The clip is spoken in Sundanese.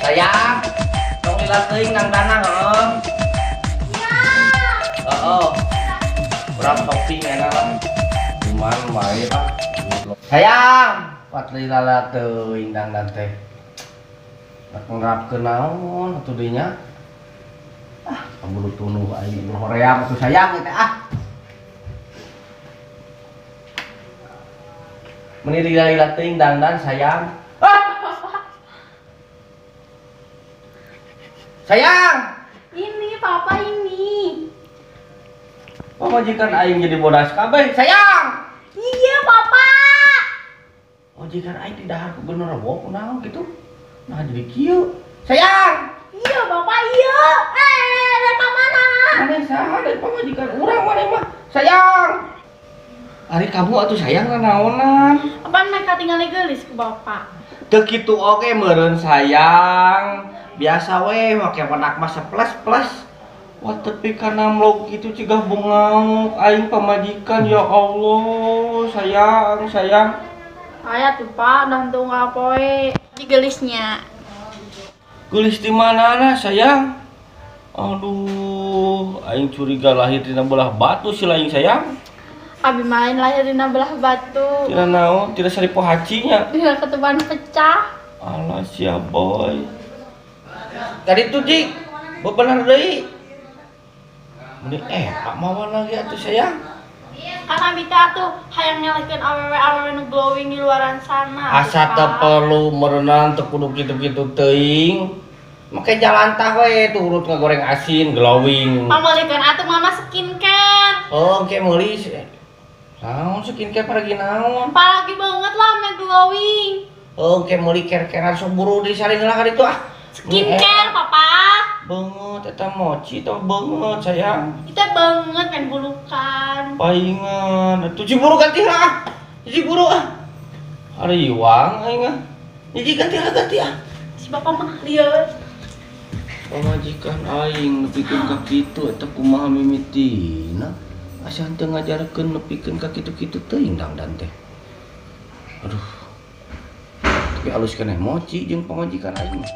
Sayang, tong lila teuing nang dana heuh. Iya. Heeh. Urang shopping enak lah. Cuman bae lah. Sayang, pat lila teuing dangdan teh. Rek nerapkeun naon atuh deui nya? Ah, kaburu tunuh aing hoream atuh sayang teh ah. Meni lila-lila teuing dangdan sayang. Ah! Sayang. Ini papa ini. Pamajikan aing jadi bodas kabeh, sayang. Iya, papa. Majikan aing di dahar ku genderuwo kunaon gitu. Nah jadi kieu. Sayang. Iya, bapak iya. Dari mana? Mana saha dari pamajikan urang mana mah. Sayang. Ari kamu atuh sayang nanaonan. Apa mereka tinggal geulis ku bapak? Teu kitu oge meureun sayang. Biasa we make wenak mah seples-ples. Wah tapi kana mlog kitu cigah bungauk aing pamajikan ya Allah, sayang, sayang. Aya tuh Pak, dah teu ngapoe. Di geulisnya. Geulis di mana sayang? Aduh, aing curiga lahir dina belah batu si lain sayang. Abi main lahir dina belah batu. Tidak naon, tidak saripo hacinya. Dina ketuban pecah. Alah sia boy. Tadi tuh Jik, bebenar deui. Meni Pak mawan lagi atuh sayang. Kan abi teh atuh hayang nyalahkeun awewe-awewe nu glowing di luaran sana. Asa teu perlu meureunan teu kudu kitu-kitu teuing. Make jalantah we turut ngagoreng asin glowing. Pameulikeun atuh mama skincare. Oh, engke meuli. Naon skincare paragi naon? Paragi banget lah me glowing. Oh, engke meuli care-carean sok buru disalin lah ka ditu ah. Skincare papa. Banget eta mochi teh banget sayang. Kita banget main bulukan. Paingan atuh ciburu ganti lah. Ciburu ah. Ari iwang aing ah. Hiji ganti lah ganti ah. Si bapak mah lieur. Pamajikan aing nepikeun ka kitu eta kumaha mimitina. Asa henteu ngajarkeun nepikeun ka kitu-kitu teuing dangdan teh. Aduh. Tapi alus keneh mochi jeung pamajikan aing mah.